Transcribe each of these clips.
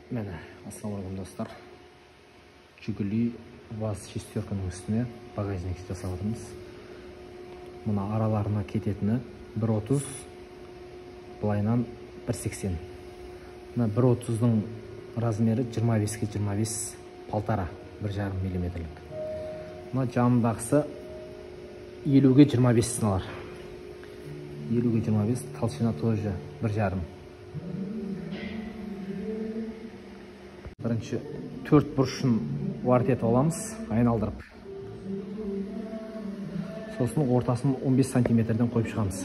Міне, ассалаумағалейкум достар. Жигули ВАЗ шестерканың үстіне багажник жасап жатырмыз. Мына араларына кететіні 1.30, былайынан 1.80. Мына 1.30-дың размері 25-ке 25 полтора, 1,5 миллиметрлік. Мына жанындағысы 50-ге 25 сыналар. 50-ге 25, толщина тоже 1,5. Бірінші төрт бұрышын варт етіп аламыз, айналдырып. Сосын ортасын 15 сантиметрден қойып шығамыз.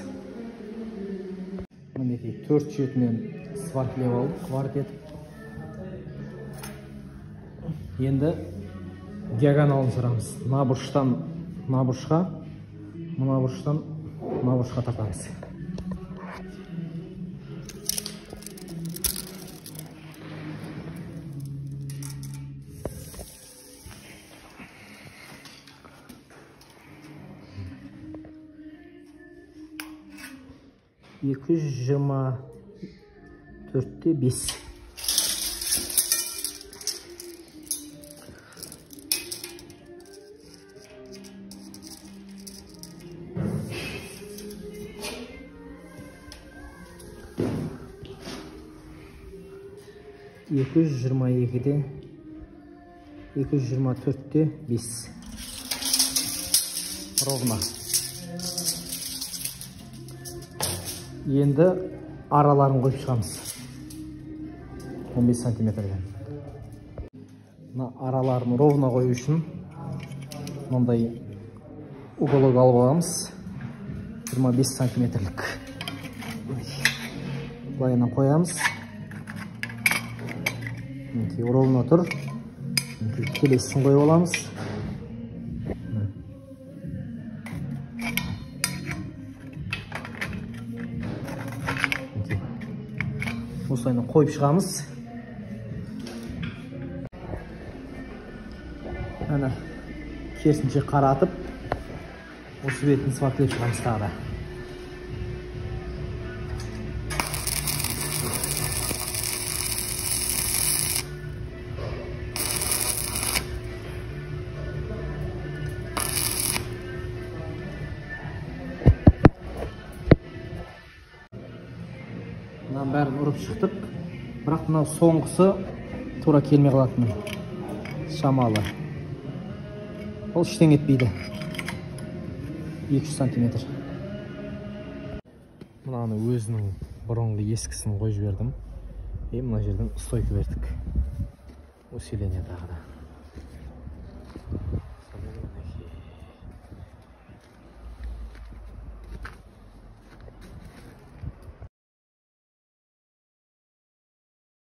Мінекей төрт шетінен сваркілеп алдық, варт етіп. Енді диагоналын сырамыз. Мына бұрыштан мына бұрышқа, мына бұрыштан мына бұрышқа тартамыз. Екі жүз жиырма төртте бес. Екі жүз жиырма екіде, екі жүз жиырма төртте бес. Ровно. Енді араларын қойып шығамыз. 15 сантиметрден. Мына араларын ровно қою үшін мындай уголок алып аламыз. 25 сантиметрлік. Былайынан қоямыз. Мінекей ровно тұр. Мінекей келесісін қойып аламыз. Осылайынан қойып шығамыз. Әне керісінше қаратып, осы бетін сваркілеп шығамыз тағы да. Мынаның бәрін ұрып шықтық, бірақ мынау соңғысы тура келмей қалатын шамалы. Ол ештеңе етпейді. 200 сантиметр. Мынаны өзінің бұрынғы ескісін қойып жібердім. И мына жерден стойка бердік. Усиление тағы да.